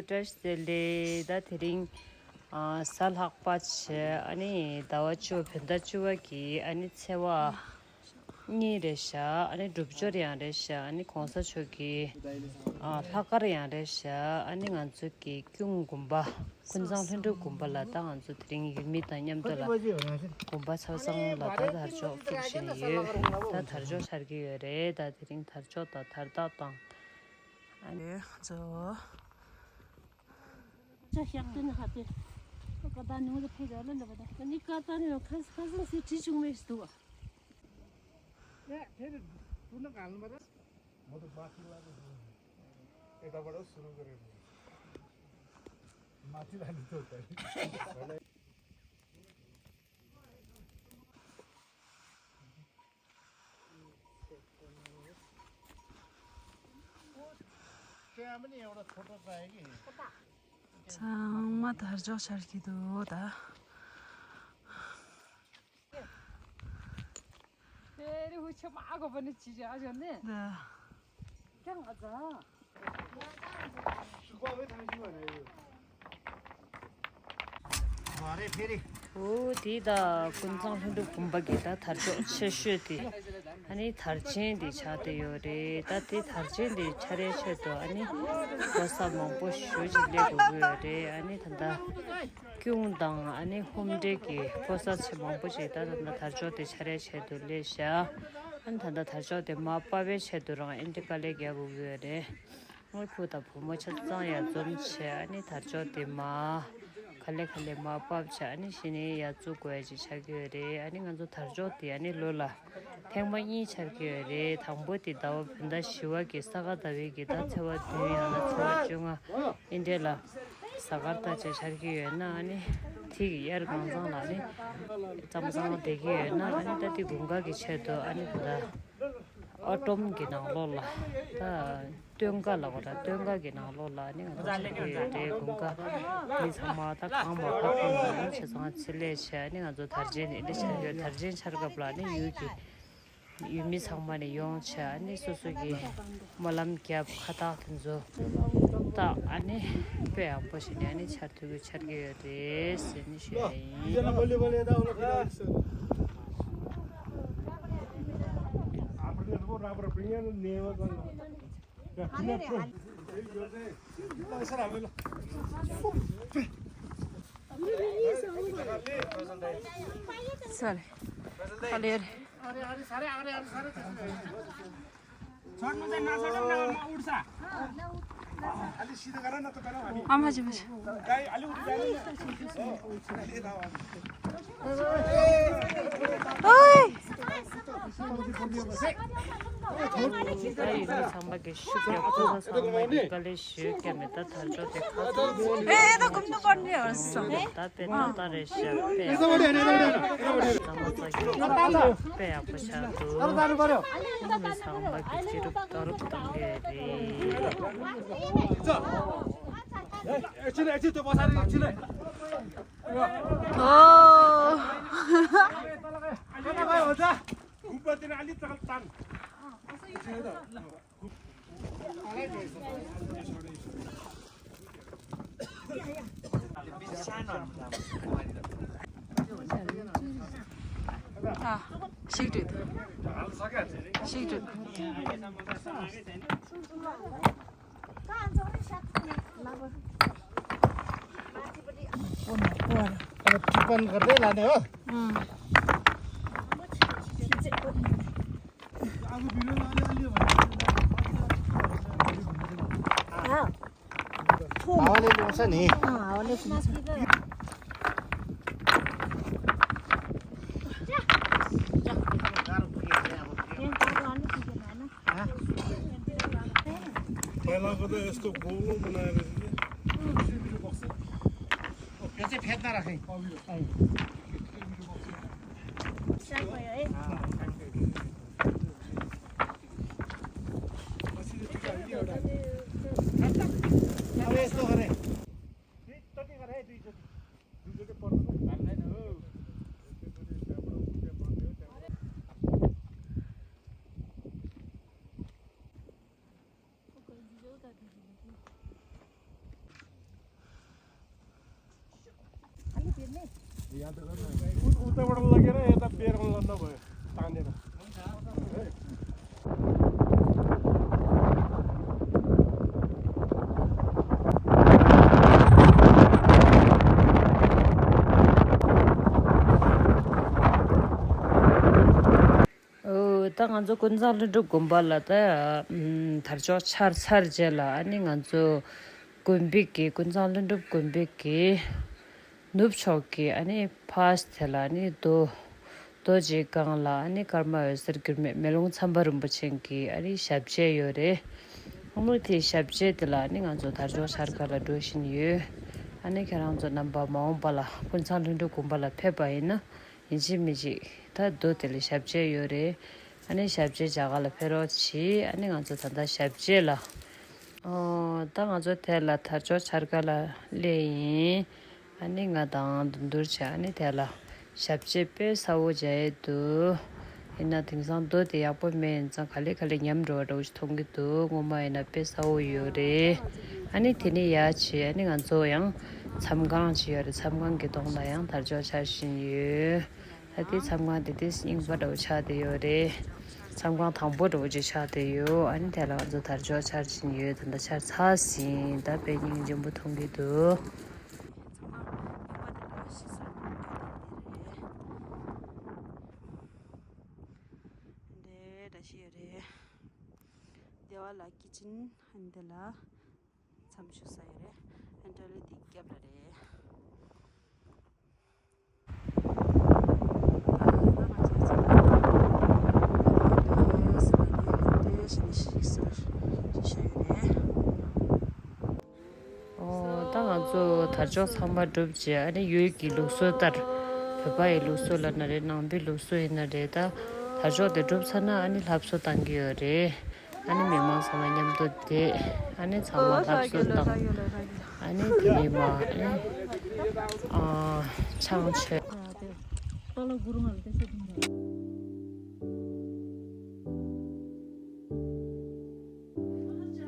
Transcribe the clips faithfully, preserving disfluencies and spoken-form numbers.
བཀྲ་ཤིས་བདེ་ལེགས། ད་དེ་རིང་ཨ་གཟའ་ལྷག་པ་བྱས། ཨ་ནི་ཟླ་བ་བཅུ་བ་བོད་ཟླ་བཅུ་བ་གི་ཨ་ནི་ཚེས་པ་གཉིས་རེད་ཤག་ཨ་ནི་སྒྲུབ་སྦྱོར་ཡང་རེད་ཤག་ཨ་ནི་གོང་ས་མཆོག་གི་ཨ་ལྷག་དཀར་ཡང་རེད་ཤག་ཨ་ནི་ང་ཚོ་གི་སྐྱུང་དགོན་པ། ཀུན་བཟང་ལྷུན་གྲུབ་དགོན་པ་ལ་ད་ང་ཚོ་དེ་རིང་ཡུལ་མི་དང་མཉམ་དུ་ལ་དགོན་པ་ཆ་ཚང་ལ་ད་དར་ལྕོག་བཙུགས་བཞིན་ཡོད། ད་དར་ལྕོག་འཆར་གྱི་ཡོད་རེད། ད་དེ་རིང་དར་ལྕོག་དང་དར་རྟགས་དང་། ཨ་ནི་ཚོ། ཅ་ཤག་ཏུ་ནི་ཧ་ཏེ། ཀ་ད་ནི་ངོ་ཕེ་ར་ལ་ལ་བ་ད། ནི་ཀ་ད་ནི་ཁ་ཁ་སང་སི་ཁྲི་ཆུང་མེ་སྟུ། ཡ་ཁེ་རེ་ཏུ་ན་ག་ལ་མ་ར། མོ་ཏུ་མ་ཏི་ལ་ནི་ཏུ། ཨེ་ད་བ་ར་སུ་རུ་ག་རེ་མོ། མ་ཏི་ལ་ནི་ཏུ་ཏ། ཚང་མ་དར་ལྕོག་འཆར་གྱི་འདུག་ད། ད། འོ་དེ་ད་ཀུན་བཟང་ལྷུན་གྲུབ་དགོན་པ་གི་ད་དར་ལྕོག་ཆེ་ཤོས་དེ། ཨ་ནི་དར་ཆེན་དེ་ཆགས་བསྡད་ཡོད་རེད། ད་དེ་དར་ཆེན་དེ་འཆར་ཡའི་ཆེད་དུ་ཨ་ནི་ཕོ་གསར་མང་པོ་ཞེ་ཅིག་སླེབས་དགོས་ཀྱི་ཡོད་རེད། ཨ་ནི་ད་ལྟ་སྐྱུང་དང་ཨ་ནི་ཧོམ་འདྲེ་གི་ཕོ་གསར་ཆེ་མང་པོ་ཞིག་ད་ད་ལྟ་དར་ལྕོག་དེ་འཆར་ཡའི་ཆེད་དུ་སླེབས་ཤག་ཨ་ནི་ད་ལྟ་དར་ལྕོག་དེ་མར་ཕབ་པའི་ཆེད་དུ་རང་ཨེ་འདྲ་དཀའ་ལས་རྒྱག་དགོས་ཀྱི་ཡོད་རེད། ཨ་ནི་བུ་དང་བུ་མོ་ཆ་ཚང་ཡར་འཛོམས་བྱས། ཨ་ནི་དར་ལྕོག་དེ་མར་ག་ལེ་ག་ལེ་མར་ཕབ་བྱས། ཨ་ནི་གཞི་ནས་ཡར་བཙུགས་དགོས་ཡ་ཅིག་ཆགས་ཀྱི་ཡོད་རེད། ཨ་ནི་ང་ཚོ་དར་ལྕོག་དེ་ཨ་ནི་ལོ་ལ་ཐེངས་མ་གཉིས་འཆར་གྱི་ཡོད་རེད། དང་པོ་དེ་ཟླ་བ་བོད་ཟླ་བཞི་བ་གི་ས་ག་ཟླ་བའི་གི་ད་ཚེས་པ་བདུན་ཡང་ན་ཚེས་པ་བཅོ་ལྔ་ཨིན་འདྲ་ལ་གཟའ་སྐར་ད་ཆ་འཆར་གྱི་ཡོད་ན། ཨ་ནི་དེ་གི་དབྱར་གང་ཚང་ལ་ཨ་ནི་ཙམ་ཙམ་བསྡད་ཀྱི་ཡོད་ན། ཨ་ནི་ད་དེ་དགུན་ཁ་གི་ཆེད་དུ་ཨ་ནི་ད་ཨོ་ཊམ་གི་ནང་ལོགས་ལ་ད། སྟོན་ཁ་ལ་གོ་ར་སྟོན་ཁ་གི་ནང་ལོགས་ལ་ནི་ང་ཚོ་ཆགས་ཀྱི་ཡོད་རེད། དགུན་ཁ་མི་ཚང་མ་ད་གང་མ་ཕབ་ཀྱི་ཡིན། ཆེ་ཚང་ཚེ་ལས་བྱས་ནི་ང་ཚོ་དར་ཆེན་ནི་འདི་འཆར་ཡོད། དར་ཆེན་འཆར་སྐབས་ལ་ནི་ཡུལ་གྱི་ཡུལ་མི་ཚང་མ་ནི་ཡོང་བྱས་ནི་སོ་སོ་གི་སྨོན་ལམ་རྒྱབ་ཁ་བཏགས་དེ་ཚོ་བཏགས། ཨ་ནི་དཔེ་ཡག་པོ་ཞིག་ནས་ནི་འཆར་ཐུབ་ཀྱི་འཆར་གྱི་ཡོད་རེད་ཟེར་ནི་ཞུ་ཡ་ཡིན། sir, clear. छोड्नु चाहिँ नछोडौँ न, म उठ्छ। आमा, हजुर, हजुर। ओइ! ད་ཡིན་ན་ཚང་མ་གི་ཤུགས་རྒྱབ་ཐུབ་ས་ཚང་མ་གི་དཀའ་ལས་ཞུས་ཀྱང་མེད། ད་དར་ལྕོག་དེ་ཁ་ཚུར་ཨེ་ད་ཀུམ་ཏུ་པར་ནི་ཨོ་སོ། ད་དཔེ་ད་ལྟ་རེད་ཤག་དཔེ་ཚང་མ་ཚ་གི་དཔེ་ཡག་པོ་ཆགས་འདུག་ཁོང་མི་ཚང་མ་གི་ཅི་རུབ་ཏ་རུབ་གཏོང་གི་རེད། ཨོ། ཨ། ཤིག་དྲུད། ཤིག་དྲུད། टिप्पण गर्दै लाने हो। अँ। हावाले ल्याउँछ नि। अँ, हावाले ल्याउँछ। पहिलाको त यस्तो गोलो बनाएर यो चाहिँ फेदमा राख्ने। अब यस्तो गरे। दुईचोटि गरे, दुईचोटि। दुईचोटि पर्दैन। उ- उताबाट लगेर यता बेरगाउँ लाँदा भयो, तानेर। ཨོ། ད་ང་ཚོ་ཀུན་བཟང་ལྷུན་གྲུབ་དགོན་པ་ལ་ད་ཨམ་དར་ལྕོག་འཕྱར་ཚར་རྗེས་ལ། ཨ་ནི་ང་ཚོ་དགོན་པའི་གི་ཀུན་བཟང་ལྷུན་གྲུབ་དགོན་པའི་གི་ནུབ་ཕྱོགས་ཀྱི་ཨ་ནི་ཕར་སྟེ་ལ་ཨ་ནི་རྡོ་རྡོ་རྗེ་སྒང་ལ་ཨ་ནི་ཀརྨ་འོད་ཟེར་འགྱུར་མེད་མེ་ལོང་མཚམས་པ་རིན་པོ་ཆེ་གི་ཨ་ནི་ཞབས་རྗེས་ཡོད་རེད། ཨ་ནི་དེའི་ཞབས་རྗེས་དེ་ལ་ཨ་ནི་ང་ཚོ་དར་ལྕོག་འཕྱར་ག་ལ་འགྲོ་བཞིན་ཡོད། ཨ་ནི་ཁྱེད་རང་ཚོ་རྣམ་པ་མ་འོངས་པ་ལ་ཀུན་བཟང་ལྷུན་གྲུབ་དགོན་པ་ལ་ཕེབས་པ་ཡིན་ན། ཡིན་གཅིག་མིན་གཅིག་ད་རྡོ་དེ་ལ་ཞབས་རྗེས་ཡོད་རེད། ཨ་ནི་ཞབས་རྗེས་རྒྱག་ག་ལ་ཕེབས་རོགས་གྱིས། ཨ་ནི་ང་ཚོ་ད་ལྟ་ཞབས་རྗེས་ལ། ཨོ། ད་ང་ཚོ་དེ་ལ་དར་ལྕོག་འཕྱར་ག་ལ་སླེབས་ཡིན། ཨ་ནི་ང་དང་འདུན་འདུར་བྱས། ཨ་ནི་དེ་ལ་ཞབས་རྗེས་དཔེ་གསལ་བོ་མཇལ་ཡས་འདུག་ཡིན་ན་དེང་སང་རྡོ་དེ་ཡག་པོ་མེད་ཡིན་ཙང་ག་ལེ་ག་ལེ་ཉམས་འགྲོ་བ་འདྲ་བོ་ཞིག་མཐོང་གི་འདུག་སྔོན་མ་ཡིན་ན་དཔེ་གསལ་བོ་ཡོད་རེད། ཨ་ནི་དེ་ནས་ཡར་བྱས། ཨ་ནི་ང་ཚོ་ཡང་མཚམས་ཁང་ཅིག་ཡོད་རེད། མཚམས་ཁང་གི་གདོང་ལ་ཡང་དར་ལྕོག་འཕྱར་བཞིན་ཡོད། ད་དེ་མཚམས་ཁང་དེ་དེ་རྙིང་པ་འདྲ་བོ་ཆགས་བསྡད་ཡོད་རེད། མཚམས་ཁང་དང་པོ་འདྲ་བོ་ཅིག་ཆགས་བསྡད་ཡོད། ཨ་ནི་དེ་ལ་ང་ཚོ་དར་ལྕོག་འཕྱར་བཞིན་ཡོད། ད་ལྟ་འཕྱར་ཚར་ཟིན། ད་དཔེ་སྙིང་རྗེ་པོ་མཐོང་གི་འདུག་འདི་རེད། འདི་འདྲ་ཞིག་ཡོད་རེད། སྡེ་བ་ལ་ཀི་ཆན། ཨ་ནི་དེ་ལ་མཚམས་བཞུགས་ས་ཡོད་རེད། ཨ་ནི་ཊོའི་ལེཊ་དེ་རྒྱབ་ལ་རེད། ཨོ། ད་ང་ཚོ་དར་ལྕོག་ཚང་མ་གྲུབ་རྗེས། ཨ་ནི་ཡུལ་གྱི་ལུགས་སྲོལ་ལྟར། བོད་པ་ཡི་ལུགས་སྲོལ་ལབ་ན་རེད། ནང་པའི་ལུགས་སྲོལ་ཡིན་ན་རེད། ད་དར་ལྕོག་དེ་གྲུབ་ཚར་ན་ཨ་ནི་ལྷ་གསོལ་བཏང་གི་ཡོད་རེད། ཨ་ནི་མི་མང་ཚང་མ་མཉམ་དུ་བསྡད། ཨ་ནི་ཚང་མ་ལྷ་གསོལ་བཏང་། ཨ་ནི་དེ་ནས་མར་ཨ་ནི་ཨ་ཆང་མཆོད།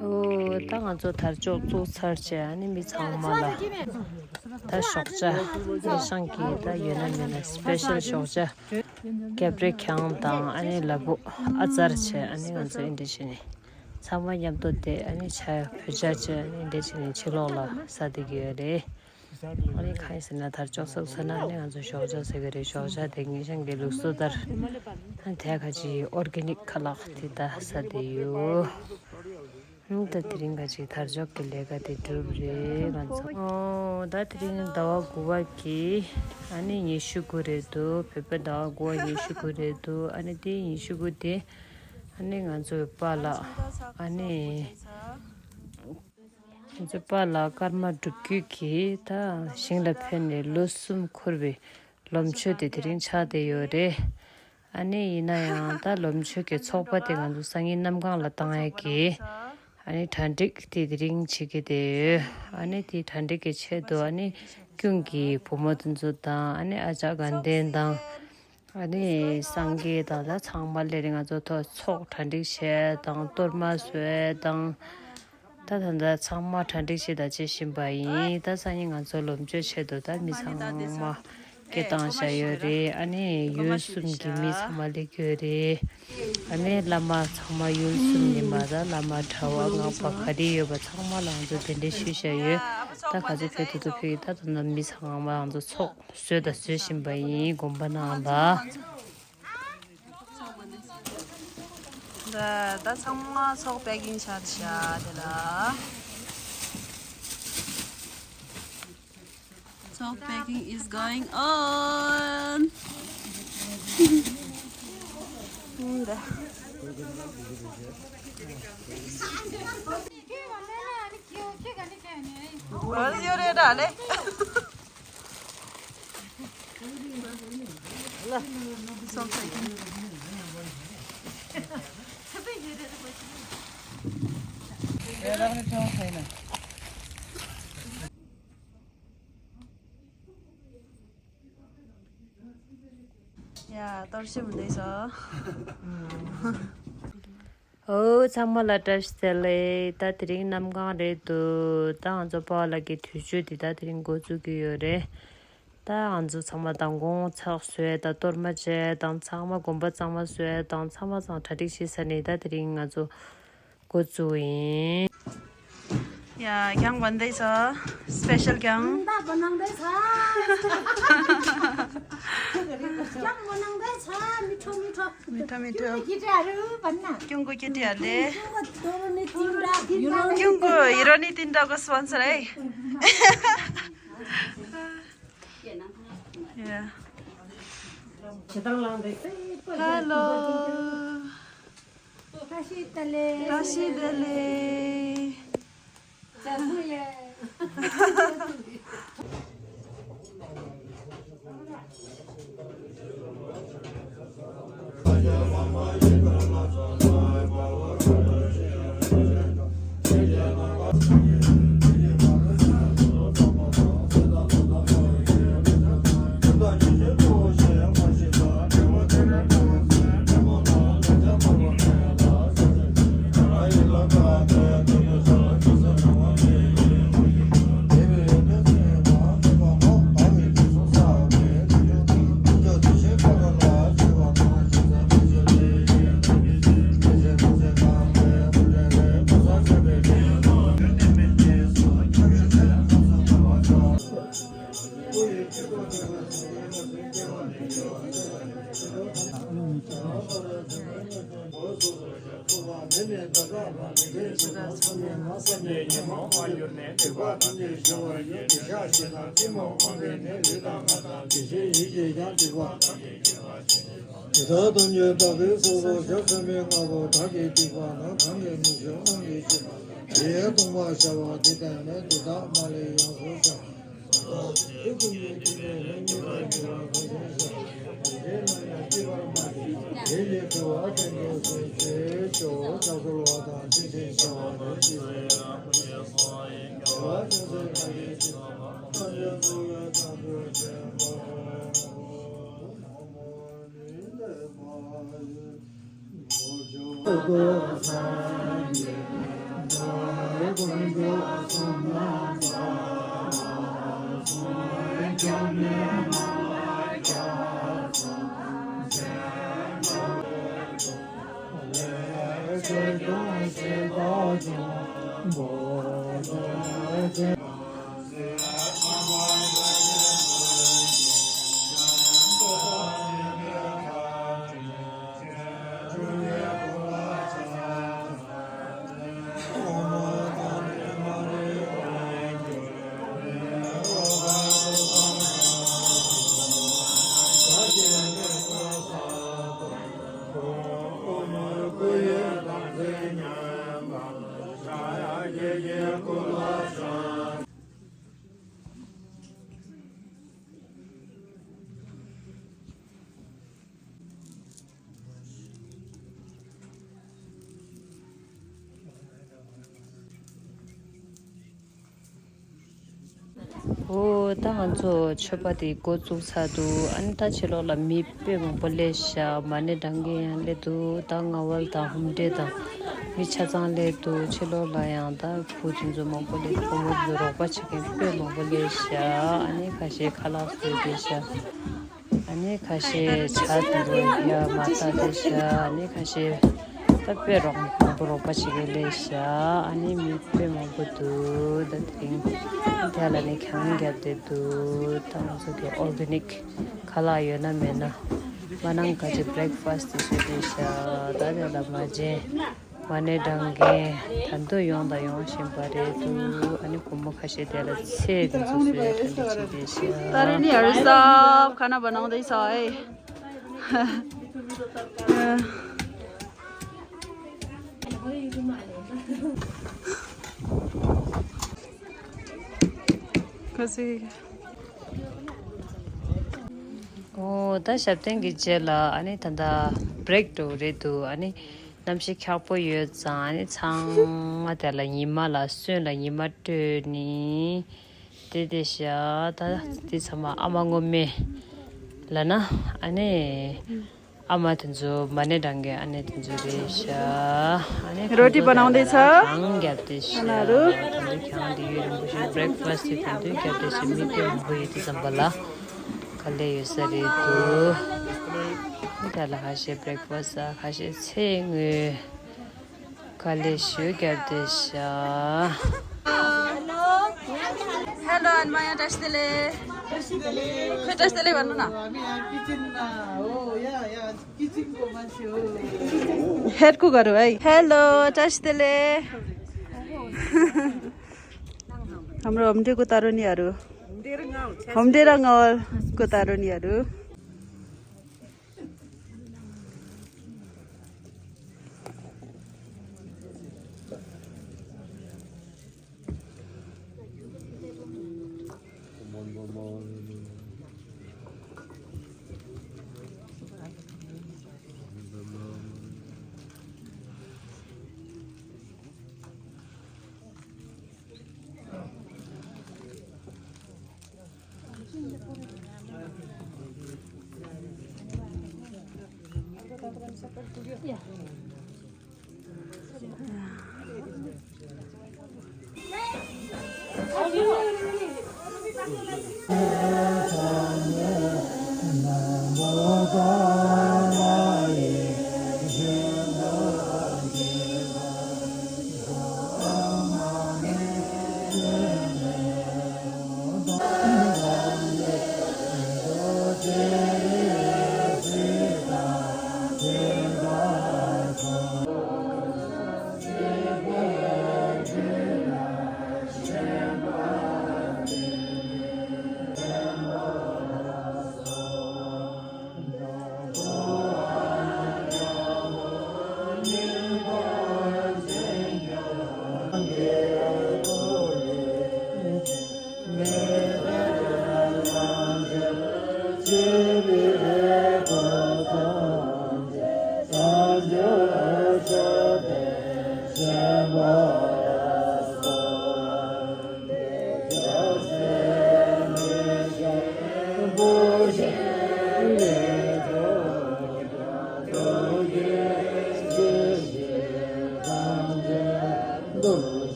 ཨོ། ད་ང་ཚོ་དར་ལྕོག་བཙུགས་ཚར་བྱས། ཨ་ནི་མི་ཚང་མ་ལ་ད་ཞོགས་ཇ། ལེ་ཤང་གི་ད་ཡོད་ན་མེད་ན་སི་པེ་ཤལ་ཞོགས་ཇ། སྐྱབས་རེ་གྱང་དང་། ཨ་ནི་ལ་ཕུག་ཨ་ཙར་བྱས། ཨ་ནི་ང་ཚོ་འདི་འདྲ་བྱས་ནས་ཚང་མ་མཉམ་དུ་བསྡད། ཨ་ནི་ཇ་བོད་ཇ་བྱས། ཨ་ནི་འདི་འདྲ་བྱས་ནས་ཕྱི་ལོགས་ལ་ཟ་བསྡད་ཀྱི་ཡོད་རེད། ཨ་ནི་གང་ཡིན་ཟེར་ན་དར་ལྕོག་བཙུགས་ཚར་ན་ཨ་ནི་ང་ཚོ་ཞོགས་ཇ་ཟ་གི་རེད། ཞོགས་ཇ་དེ་ངེད་ཅག་གི་ལུགས་སྲོལ་ལྟར། ཨ་ནི་དེ་ཁ་ཅིག་ཨོར་གེ་ནིག་ཁ་ལག་དེ་ད་ཟ་བསྡད་ཡོད། ཨ་ནི་ད་དེ་རིང་ཁ་ཅིག་དར་ལྕོག་གི་ལས་ཀ་དེ་གྲུབ་རེད་ང་ཚོ། ཨོ། ད་དེ་རིང་ཟླ་བ་དགུ་པ་གི་ཨ་ནི་ཉི་ཤུ་དགུ་རེད་འདུག་བོད་པའི་ཟླ་བ་དགུ་པ་ཉི་ཤུ་དགུ་རེད་འདུག་ཨ་ནི་དེ་ཉི་ཤུ་དགུ་དེ་ཨ་ནི་ང་ཚོའི་པཱ་ལགས། ཨ་ནི་ང་ཚོའི་པཱ་ལགས་ཀརྨ་སྒྲུབ་བརྒྱུད་ཀྱིས་ད་ཞིང་ལ་ཕེབས་ནས་ལོ་གསུམ་འཁོར་བའི་ལོ་མཆོད་དེ་དེ་རིང་ཆགས་བསྡད་ཡོད་རེད། ཨ་ནི་ཡིན་ན་ཡང་ད་ལོ་མཆོད་ཀྱི་ཚོགས་པ་དེ་ང་ཚོ་སང་ཉིན་གནམ་གང་ལ་བཏང་ཡས་ཀྱི་ཨ་ནི་གྲ་སྒྲིག་དེ་དེ་རིང་བྱེད་ཀྱི་བསྡད་ཡོད། ཨ་ནི་དེ་གྲ་སྒྲིག་གི་ཆེད་དུ་ཨ་ནི་ཀུན་གྱི་བུ་མོ་དེ་ཚོ་དང་། ཨ་ནི་ཨ་ཅག་དགའ་ལྡན་དང་། ཨ་ནི་སངས་རྒྱས་དང་ད་ཚང་མ་སླེབས་རེད། ང་ཚོ་ཐོག་ཚོགས་གྲ་སྒྲིག་བྱས་དང་། གཏོར་མ་བཟོས་དང་། ད་ད་ད་ཚང་མ་གྲ་སྒྲིག་བྱས་དང་བྱེད་བཞིན་པ་ཡིན། ད་སང་ཉིན་ང་ཚོ་ལོ་མཆོད་ཆེད་དུ་ད་མི་ཚང་མ་སྐད་བཏང་བཞག་ཡོད་རེད། ཨ་ནི་ཡུལ་གསུམ་གྱི་མི་ཚང་མ་སླེབས་ཀྱི་ཡོད་རེད། ཨ་ནི་བླ་མ་ཚང་མ་ཡུལ་གསུམ་ནས་མར་ད་བླ་མ་གྲྭ་པ་སྔགས་པ་ག་རེ་ཡོད་པ་ཚང་མ་ལ་ང་ཚོ་གདན་འདྲེན་ཞུས་བཞག་ཡོད། ད་ག་ཚོད་ཕེབས་ཐུབ་ཐུབ་ཕེབས་ཀྱི། ད་ད་ད་མི་ཚང་མ་ང་ཚོ་ཚོགས་བཟོས་དང་བཟོ་བཞིན་པ་ཡིན། དགོན་པ་ནང་ལ། ད་ད་ཚང་མ་ཚོགས་པེ་ཀིང་ཆགས་ཤག་དེ་ལ། ཚོགས་པེ་ཀིང་is going on. ཡོད་རེད་ད་ལེ། ཡ། གཏོར་བཤིག་མི་འདུག་སོ། ཨོ། ཚང་མ་ལ་བཀྲ་ཤིས་བདེ་ལེགས། ད་དེ་རིང་གནམ་གང་རེད་འདུག་ད་ང་ཚོ་པཱ་ལགས་ཀྱི་དུས་མཆོད་འདི་ད་དེ་རིང་འགོ་བཙུགས་ཀྱི་ཡོད་རེད། ད་ང་ཚོ་ཚང་མ་མདང་དགོང་ཚགས་བཟོས་དང་གཏོར་མ་བྱས་དང་ཚང་མ་དགོན་པ་གཙང་མ་བཟོས་དང་ཚང་མ་ཚང་གྲ་སྒྲིག་བྱས་ཚར་ནས་ད་དེ་རིང་ང་ཚོ་འགོ་བཙུགས་ཡིན། ཡ། ཀྱང་བན་དེ་ས་སི་པེ་ཤལ་ཀྱང་། ད་བ་ནང་དེ་ས། ཀྱང་བ་ནང་དེ་ས་མི་ཁྲོ་མི་ཁྲོ། མི་ཁྲོ་མི་ཁྲོ། ཀྱི་ཏྲ་རུ་བ་ན། ཀྱུང་གུ་ཀྱི་ཏྲ་ལེ། ཀྱུང་གུ་དོ་རུ་ནི་ཏིང་ར་ཡུ་རོ་ནི། ཀྱུང་གུ་ཡུ་རོ་ནི་ཏིང་ར་གོ་སི་པོན་སར་ཨེ། Yeah. Hello. བཀྲ་ཤིས་བདེ་ལེགས། བཀྲ་ཤིས་བདེ་ལེགས། དེ་དག་ཐམས་ཅད་བདག་གིས་སོ་སོར་བྱ། མཚན་མའི་ལྔ་པོ་བདག་གིས་བསྡིགས་པ་ན། གང་གིས་མི་ཤེས་དབང་གིས་ཤེས་པ། དེ་ཡི་སྟོང་པར་ཤར་བ་དེ་ལྟར་ན། དེ་དག་མ་ལུས་ཡོངས་སུ་བཤགས། འོ། ད་ང་ཚོ་མཆོད་པ་དེ་འགོ་བཙུགས་ཚར་འདུག་ཨ་ནི་ད་ཕྱི་ལོགས་ལ་མི་དཔེ་མང་པོ་སླེབས་ཤག་མ་ཎི་བགྲང་མཁན་ཡང་སླེབས་འདུག་ད་ངག་དབལ་དང་ཧུམ་སྒྲས་དང་མི་ཆ་ཚང་སླེབས་འདུག་ཕྱི་ལོགས་ལ་ཡང་ད་བུ་དེ་ཚོ་མང་པོ་སླེབས་འདུག་བུ་མོ་དེ་ཚོ་རོགས་པ་བྱེད་མཁན་དཔེ་མང་པོ་སླེབས་ཤག་ཨ་ནི་ཁ་ཤས་ཁ་ལག་བཟོས་བསྡད་ཤག་ཨ་ནི་ཁ་ཤས་ཇ་དེ་ཚོ་ཡར་མར་བཏང་བསྡད་ཤག་ཨ་ནི་ཁ་ཤས་ད་དཔེ་རོགས་མང་པོ་རོགས་པ་བྱེད་མཁན་སླེབས་ཤག་ཨ་ནི་མི་དཔེ་མང་པོ་འདུག་ད་དེ་རིང་དེ་ལ་ནི་གྱང་བརྒྱབ་བསྡད་འདུག་ད་ང་ཚོ་གི་ཨོར་གེ་ནིག་ཁ་ལག་ཡོད་ན་མེད་ན་མ་གནང་ག་ཅིག་བྷི་རེག་ཕ་སི་ཊི་དེ་བཟོས་བསྡད་ཤག་ད་དེ་ལ་མ་བྱན། མ་ཎི་བགྲང་མཁན་ད་དུང་ཡོང་དང་ཡོང་བཞིན་པ་རེད་འདུག་ཨ་ནི་བུ་མོ་ཁ་ཤས་དེ་ལ་ཚེ་འདི་ཚོ་བཟོས་གྲ་སྒྲིག་བྱེད་བསྡད་ཤག་ད་རེས་ནི་ཨ་རི་སབ་ཁ་ན་བ་ནང་དེ་ས་ཨེ། ཁ་སི། འོ། ད་ཞབས་བརྟན་གྱི་རྗེས་ལ་ཨ་ནི་ད་ལྟ་བྷི་རེག་འགྲོ་གི་རེད་འདུག་ཨ་ནི་གནམ་གཤིས་འཁྱག་པོ་ཡོད་ཙང་ཨ་ནི་ཚང་མ་དེ་ལ་ཉི་མ་ལ་སོན་ལ་ཉི་མ་སྤྲོད་ནི་དེ་དེ་ཤ་ད་དེ་ཚང་མ་ཨ་མ་སྔོན་མའི་ལ་ན་ཨ་ནི་ཨ་མ་དེ་ཚོ་མ་ཎི་བགྲང་མཁན་ཨ་ནེ་དེ་ཚོ་རེད་ཤ་ཨ་ནི་རོ་ཏི་བ་ནང་དེ་ཚ་གྱང་བརྒྱབ་དེ་ཤ་ཨ་ན་རུ་དེ་ཚོ་གྱང་དེ་ཡོད་རིང་པོ་ཞིག་བྷི་རེག་ཕ་སི་ཊི་དེ་དེ་ཚོ་བརྒྱབ་དེ་ཤ་མི་དཔེ་མང་པོ་ཡོད་དེ་ཙམ་པ་ལ། དཀའ་ལས་ཡོད་ས་རེད་འདུག་ད་ལ་ཁ་ཤས་བྷི་རེག་ཕ་སི་ཟ། ཁ་ཤས་ཚལ་དངོས། དཀའ་ལས་ཞེ་པོ་བརྒྱབ་བསྡད་ཤག Hello, Anmaya, བཀྲ་ཤིས་བདེ་ལེགས། བཀྲ་ཤིས་བདེ་ལེགས། བཀྲ་ཤིས་བདེ་ལེགས། ཨ་མ་ཡ་ཀི་ཅན་ན། ཨོ་ཡ་ཡ། ཀི་ཅན་གོ་མ་ཤི། ཧེད་ཀུ་ག་རུ་ཨའི། Hello, བཀྲ་ཤིས་བདེ་ལེགས། हाम्रो होम डेको तारो नि आरु। होम डेरा गाउँको तारो नि आरु।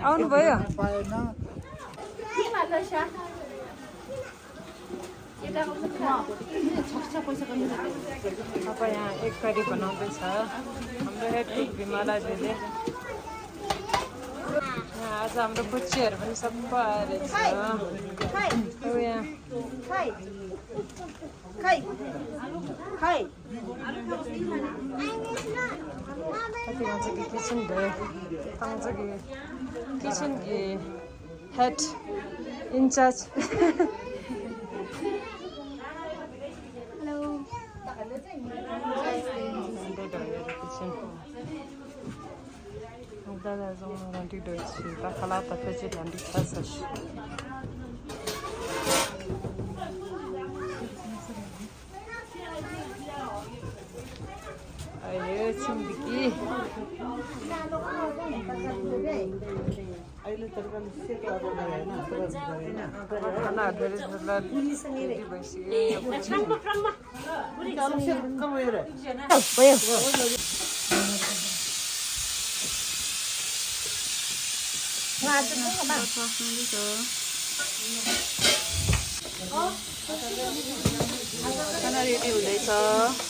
आउनुभयो। पापा यहाँ एक करी बनाउँदैछ। हाम्रो हेड कुक विमला दिदीले। यहाँ आज हाम्रो बुच्चीहरू पनि सबै आएर छ। खै। हो यहाँ। खै। खै। खै। कति भन्छ कि किचन भयो। पाउँछ कि किचन कि हेड इन्चार्ज। हेलो। दादा जाउँ रन्टी डोइछ। ता खला ता फेचि रन्टी खाछ। अरे छिम दिकी। अहिले तरकारी सेतो अब गरेन, खाना धेरै जसलाई रेडी भइसक्यो। भयो। ཁ་ན་རེ་ཌི་ཡོད་ལེ་ས།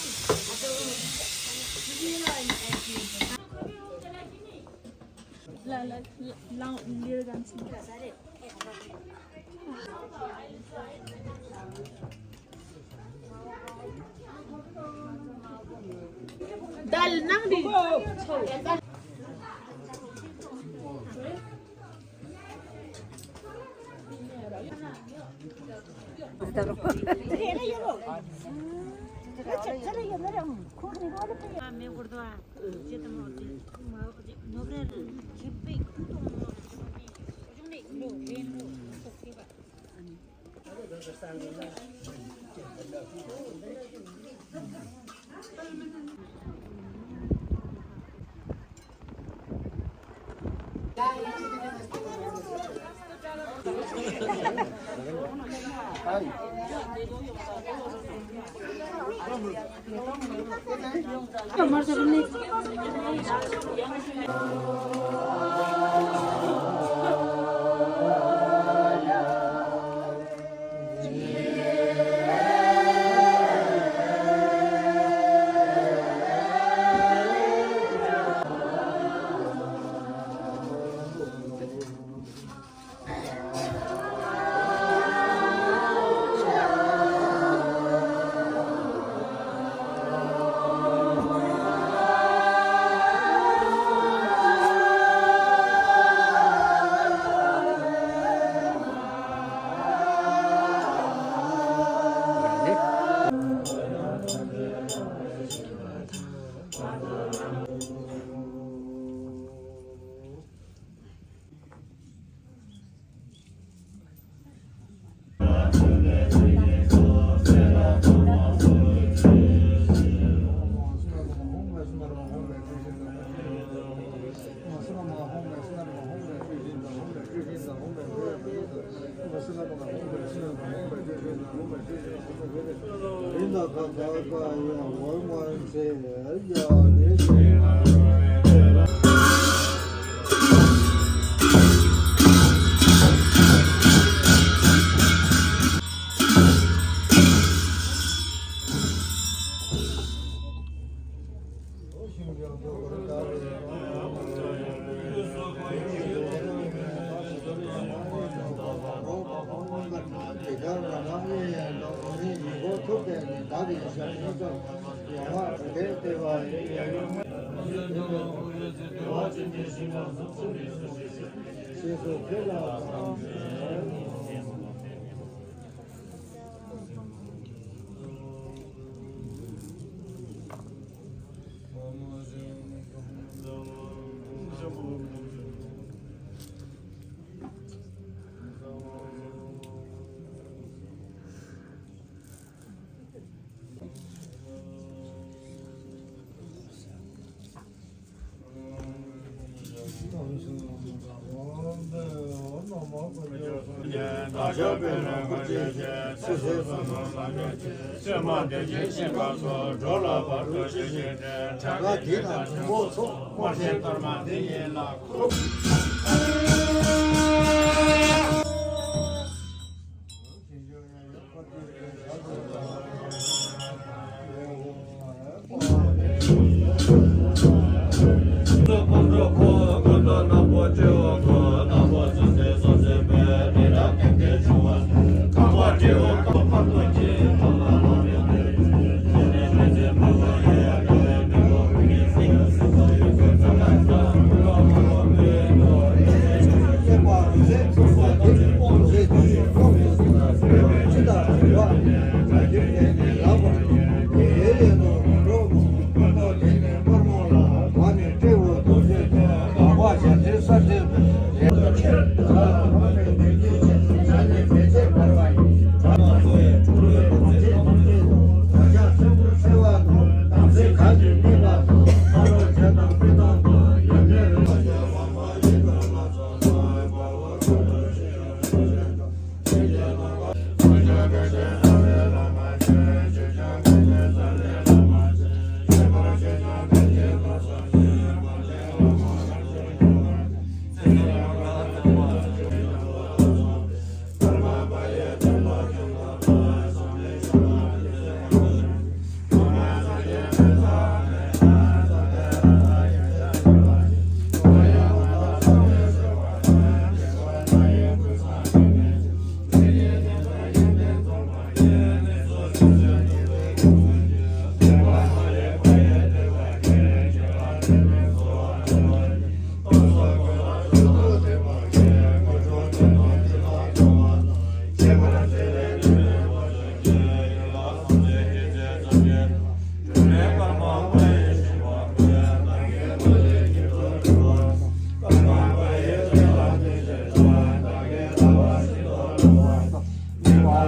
ཨ་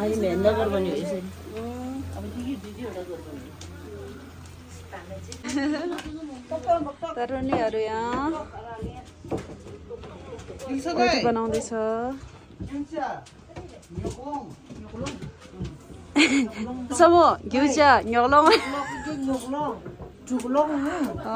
ཡི་མེ་འདི་གར་བ་ཉོ་ཡི་ཟེར། ད་རུང་ནི་ཨ་རུ་ཡང་། ཁོ་ཐུག་པ་ནང་དེ་ཚོ། ས་མོ་རྒྱུ་ཆ་ཉོག་ལོང་། ཉོག་ལོང་། དྲུག་ལོང་། ཨ།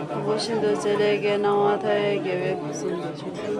དང་པོ་ཤིན་ཏུ་ཚེ་ལས་ཀྱི་སྣང་བ་མཐའ་ཡས་དགེ་བའི་ཕུན་སུམ་ཚོགས་པ།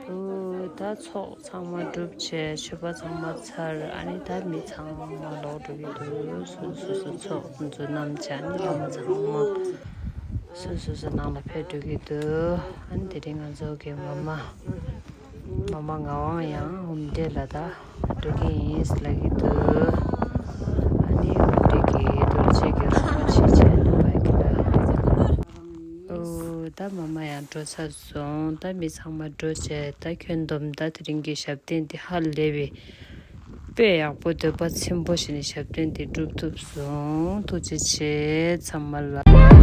ཨོ། ད་ཚོགས་ཚང་མ་གྲུབ་བྱས། མཆོད་པ་ཚང་མ་ཚར། ཨ་ནི་ད་མི་ཚང་མ་ལོག་འགྲོ་གི་འདུག་སོ་སོ་སོ་ཚོགས་འཛོམས་རྣམས་ཀྱང་ཨ་ནི་བླ་མ་ཚང་མ་སོ་སོ་སོ་ནང་ལ་ཕེབས་འགྲོ་གི་འདུག་ཨ་ནི་དེ་རིང་ང་ཚོ་གི་མ་མ་མ་མ་ངག་དབང་ཡང་འོ་མ་འདྲེ་ལ་ད་འགྲོ་གི་ཡིན་ལབ་ཀྱི་འདུག་ཨ་ནི་འོ་མ་འདྲེ་གི་རྡོ་རྗེ་གི་རོལ་པ་ཆེ་ཆེ་འདུག་བ་གི་ལ། ཨོ། ད་མ་མ་ཡང་འགྲོ་ཚར་སོང་། ད་མི་ཚང་མ་འགྲོ་བྱས། ད་ཁྱོན་བསྡོམས་ད་དེ་རིང་གི་ཞབས་བརྟན་འདི་ཧ་ལས་པའི་དཔེ་ཡག་པོ་འདོད་པ་ཚིམ་པོ་བྱས་ནས་ཞབས་བརྟན་འདི་སྒྲུབ་ཐུབ་སོང་། ཐུགས་རྗེ་ཆེ་ཚང་མ་ལ།